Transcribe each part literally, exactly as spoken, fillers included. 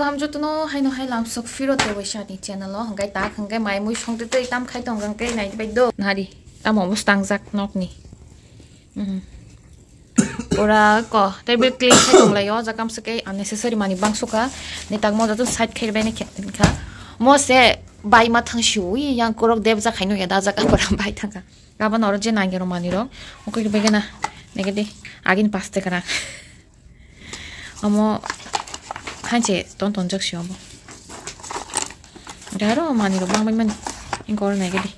Hamjotono haino hai lamsok phiro tei waisa ni channel o hwnkhe tak hwnkhe mai mui songtwi twi tam khai tong hwnkhe nai bai do. Nari tamo bwswk tangjak nokni. Mhm. Pura ko table clean khai tong lai o jaga mswk khe unnecessary mani bang suka ni tak mo joto side khai bai ni khe kha mo se bai ma thang si ui yang korok deb ja khai no ya da jaga pura bai thang kha. Gabon oro je nangero manirok, okoi bai gana, negede, agin paste kara. Omo, hanche, ton ton jak si omo. Daro manirok bang bai mani, ingkor negede.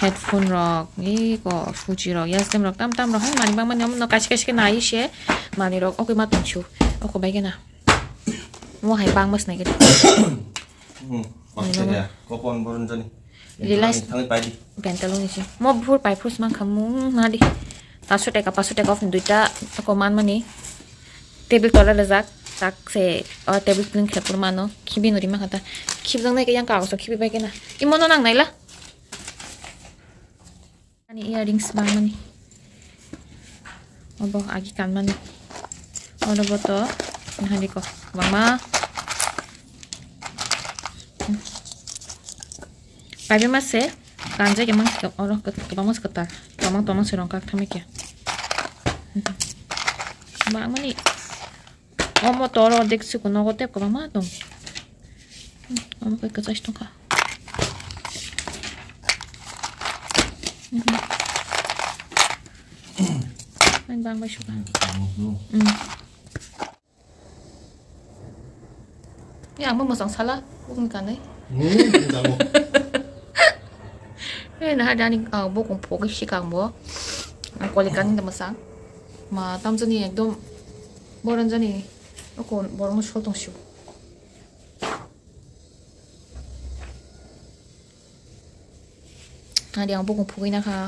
Headphone rok, iko, fuji rok, yastem rok, tam tam rok, hai mani bang mani, omo no kaisi kaisi ke nai se, manirok, okoi ma tong su, oko bai gana. Mo hai bang mas negede. Hmm, Kopon boron jani. Realize. Thangwi pai di. Bentaloni si. Mo buphur pai phus mang khamu nadi. Paso taka, paso taka of duita ko man mani. Table tola rejak. Tak se, o table clean khe pur mano. Khibi nuri ma khata. Khibjang nai ke yang ka so khibi bai kena. Imo no nang naila. Ani earrings bangmani. Obo agi kanmani. Oro boto nahari ko bangma. Paibe mase kanjak emang oro kwbangma se kwtal. Tomang tomang se rong kak thamikya. Bangmani. Omo toro dek suku nogo tep kwbangma tong. Omo kai kwchais tongkha. Ang bang bai suka. Ni ang bo mwsang sala bukung kanai. Eh, naha dani, ah, bukung phoki sikang bo. Ang koli kani da mwsang. Ma tamjani ekdom boranjani. Oko borong sotong siu. Adi ang bukung phugwi nakha.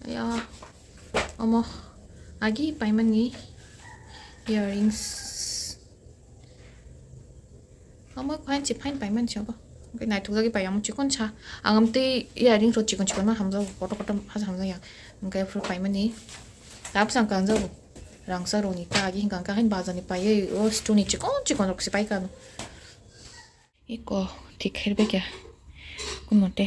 Aya, omo agi paimani earrings. Omo fine si fine paiman si obo. Oke, naithok jagwi pai omo chikon sa. Ang amtwi earrings rok chikon chikon ma hamjago, kotor kotor hasa hamjak ya. Oke, phuru paimani. Tapsa ang kanjago. Rangsa roni ta agi hingka hingka hain bazar ni paiye o stone ni chikon chikon rok se pai kano. Iko thik khe rwbaikha kumote.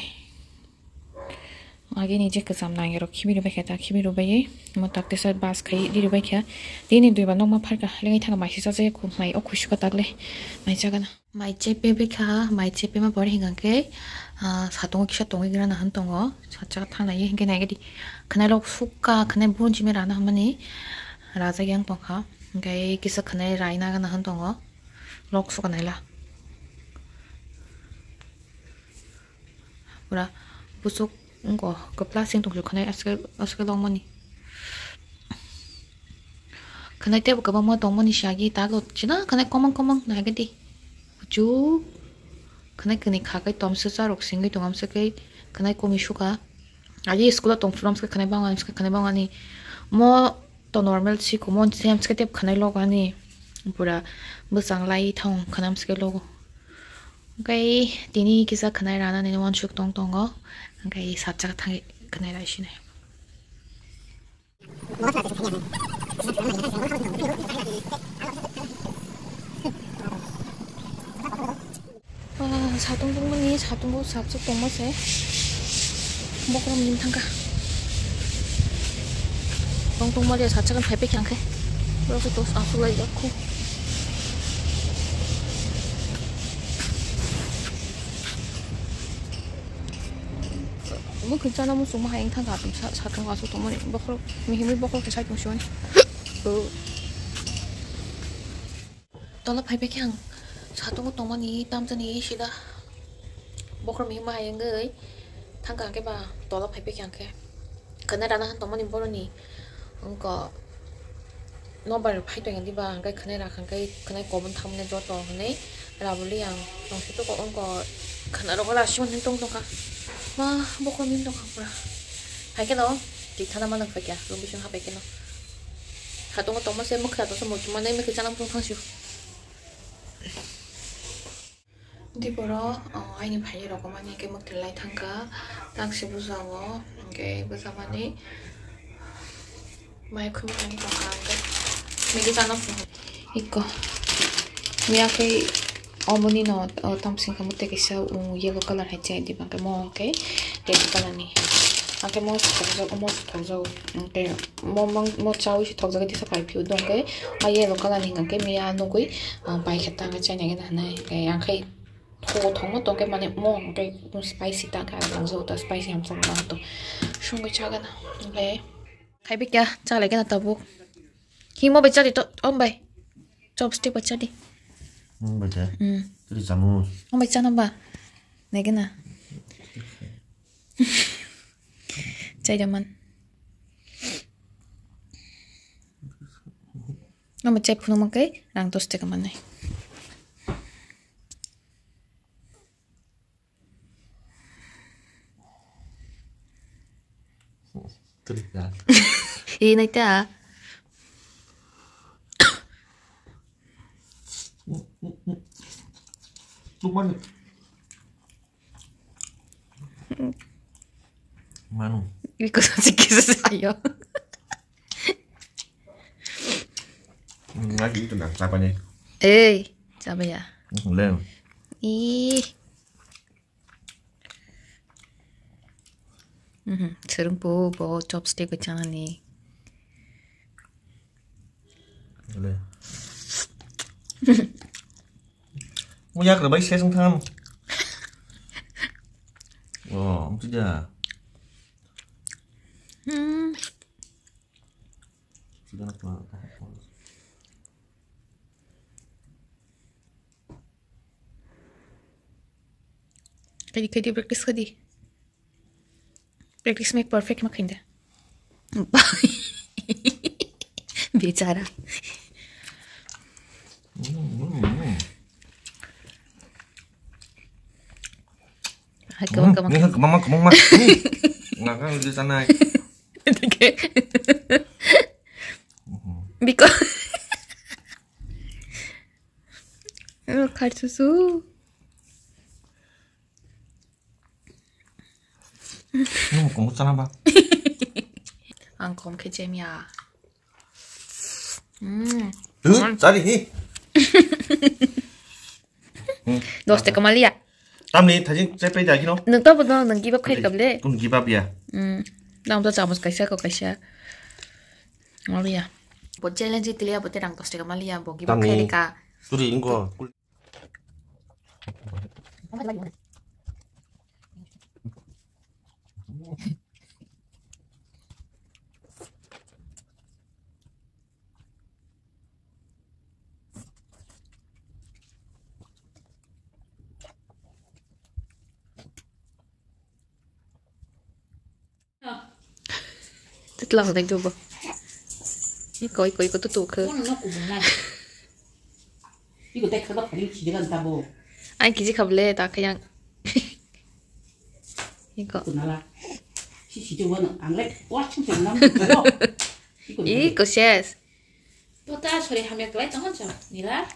Agi ni je kwcham nangya rok khibi rwbaikha ta khibi rwbaiye. Mo tak tesa bas khai di rwbaikha. Tini dui ba nokma pharkha lengai thangkha maisi chajakya khu mai o khuisuka takle mai chagana. Mai chepe bekha, mai chepe ma pore hingka khe, ah, satungo kisa tongwi gra nahan tongo. Sacha thanglaiye hingke naigadi. Khwnai rok sukha, khwnai bunchi me rana hamani rajak yang tongkha. Hingke kisa khwnai raina gana han tongo. Lok sukha naila. Pura busuk wngkha, kwpla sing tongkha khwnai aske, aske longmani. Khwnai tebo kwbangma tongmani sagi tago china khwnai komang komang naigadi. Kuchuk khwnai kwnwi kha kai tomswk charok singwi tongmani swk kai khwnai komwi sukha. Agi school o tong phuru amswk khwnai bangmani, amswk khwnai bangmani. Mo to normal si kumo, se amswk tep khwnai logo ani. Pura bwsang lai thang khwnai amswk logo. Hwnkhe tini kisa khwnai rana nini uansuk tong tongo. Hwnkhe sacha thangwi khwnai rai sinai. Ah, satung tungmani, satung bo satsuk tongma se. Bokhorok nim thangkha. Tong tongma le satsagan phai phai khe angkhe. Borok khe tos asuk lai jak khu. Mwkhwtwi chana muchungma hai wngkha kha, sa-, satung aswk tongmani, bokhorok mihimwi bokhorok khe sai tongsiwani. Tola phai phai khe ang satungo tongmani tamjani sida bokhorok mihimma hai wngwi thangkha, hwnkhe ba tola phai phai khe ang khe khwnai rana han tongmani boroni wngkha. Nobar phai tongya diba, hwnkhe khwnai rakha, hwnkhe khwnai kobon thamni joto hwnwi rabuli ang tongsi toko wngkha, khwnai rogo rasio hwnwi tong tongkha. Ma, bokhorok mim tongkha pura. Hai kheno, tik thana ma nang phaikha, room bising hapai kheno. Satungo tongma se mwkhra tosa muchungma nai mwkhra chana muchung thangsio. Diboro, o, aini phaiyarok mani khe mwktwi lai thangkha, taksi bujao, hwnkhe bujamani mai khumui tongkha, hwnkhe Maggie chana phunukha. Iko, Miya khe omoni no, o, tamsing khe mutwi kaisa, um, yellow colour hai chai di, bangkhe mo khe red colour ni. Angkhe mo thokjak, mo thokjak, angkhe mo, mo, mo chawi se thokjak disa pai phiu dong khe, a yellow colour ni hwnkhe miya nugwi, ah, pai khe ta khe chai nai gana hinai. Khe angkhe tho thongma tong khe mane mo hwnkhe spicy ta khe ang jota spicy hamsa ma to sungwi cha gana. Angkhe khai bikya cha lai gana tabuk. Himo bai chadi to, om bai. Chopstick bai chadi. Om bai cha. Hmm. Tiri chamus. Om bai chana ba. Nai gana. Chai da man. Om bai chai phunu makai rang dos taka manai. Tuli ka. Ini ta. Tuman. Manu. Iko sa sikis sayo. Lagi itu nang, siapa nih? Eh, siapa ya? Lem. Ih. Mhm, serung po, po chopstick ko chana ni. Boleh. Mo yak rabai sesang tham. Oh, mesti dah. Hmm. Sudah nak. Kadi kadi practice kadi. Practice make perfect ma khinda. Bichara. Hai, kebang, kebang. Ini kebang mah, kebang mah. Nggak kan udah sana. Biko. Kharsusu. Nung kong chana ba? Ang kom khe chemya. Hmm. Huh? Chari hi. Dos taka maliya. Tamni thajin chai pai da kino. Nung to bodo nung give up khai kable. Kun give up ya. Hmm. Nang to chamus kaisa ko kaisa. Maliya. Bo challenge tiliya bo te rang dos taka maliya bo give up khai ka. Turi ingo. Titlang dai dubo. Iko, iko, iko, tutu ke. Iko tek khaba khali khidi kan tabo. Ai kiji khable ta khayang. Iko. Kunala. Si si tu wana angle. Wah chung chung nam. Iko ses. Tota sore hamya klai tongo cha. Nila.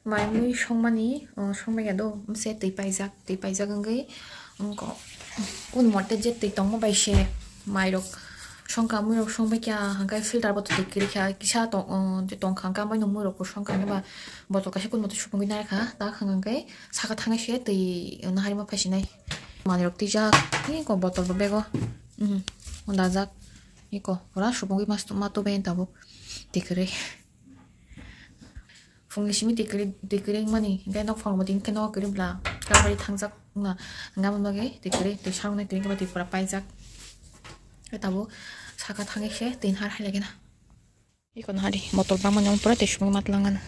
Mai mui songmani, o, songmaya do, mse twi paijak, twi paijak wngwi, wngko, kun morte je twi tongma bai se mairok songka, muirok songbai kha, hwnkhe filter bottle twi kwrwi kha, kisa tong, o, je tongkha, hwnkhe amaino muirokbo songkha, hwnkhe ba bottle kaisa kun morte supungwi naikha, tak hwnkhe saka thangwi se twi, o, naharima phaisinai. Manwirok twijak, eko bottle bo bego, mhm, dajak, eko pura supungwi ma, ma tubai tabuk, twi kwrwi. Phungni simi twi kwrwi, twi kwrwi wngmani, hwnkhe nok phang bo tini khe nok kwrwi bla, kabari thangjak wngna, hwnga bagwi twi kwrwi, twi sarwknai twi kwrwi pura paijak. Khe tabuk saka thangwi khe twi har hai lagina. Iko nahari bottle bangmani omo pura tei sumui matlang gana.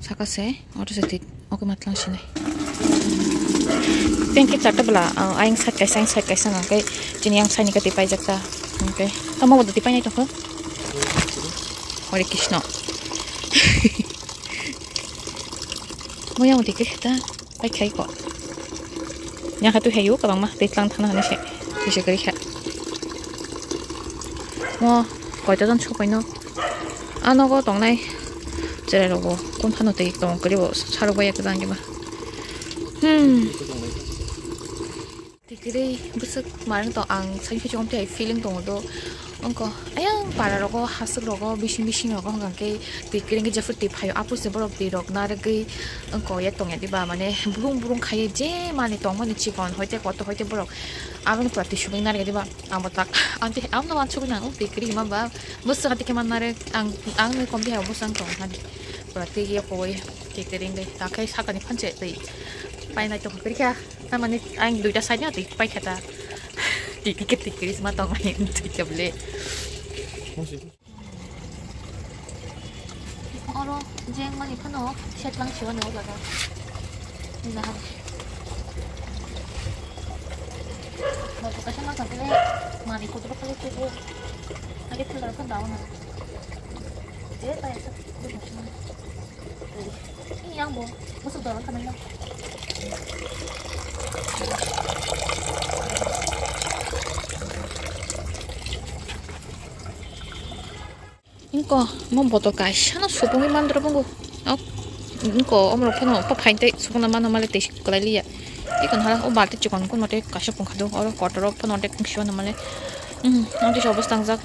Saka se, oro se twi, oke matlang sinai. Thank you, charta bla, ah, ayang side kaisa, ayang side kaisa hwnka khe chini yang side ni khe twi paijak ta. Hwnkhe, tamo bo twi painai tongkho. Hare Krishna. Mo yang twi khe ta, pai khai ko. Yang kha twi hayu, kabang ma, twi tlang thana hwnwi se, twi se kari kha. Mo, koita jon sopaino. A nogo tongnai. Cherai rogo, kun phano twi tong kari bo, sarok bai ek jang khe ba. Hmm. Tikiri bwswk manwi tong ang sani khe chukam tei feeling tongo do. Wngkha ayang para rogo, hasuk rogo, bising bising rogo hwnkha khe twi kwrwngwi jephru twi phaio, aphuru se borok twi rok narwgwi wngkha ya tongya diba, mane brung brung khaiwi je mani tongmani chikon hoite koto hoite borok aboni pura twi subui narwgya diba. Amo tak, ang tei, ang no uansugui nang, twi kwrwi ma ba, bwswk hati khe man narwk, ang, ang ni komti hai bwswk ang tong hani. Pura twi ya koi, twi kwrwi dei, ta khai sakani phan se twi painai tong kwrwi kha, tamani ang duita side no twi pai kha ta. Twi khe twi kwrwi ma tong ai, twi khe ble. Oro jeng mani phano setlang siwani o jaga. Nina hai. Mo to kaisa ma sakle mani kudro khali tubu. Age thila khan daw na. Je ta esa. Yang bo. Musu daw khan na. Ingko, mo boto kaisa no supungwi mandro bungo. Ok, ingko, omorok phano pa phain tei supungna mano male tei kwlai liya. Ikon hala o balti chikon kun mate kaisa pungkha do, oro kotor rok phano tei kungsi mano male. Hmm, ang tei sobo tangjak.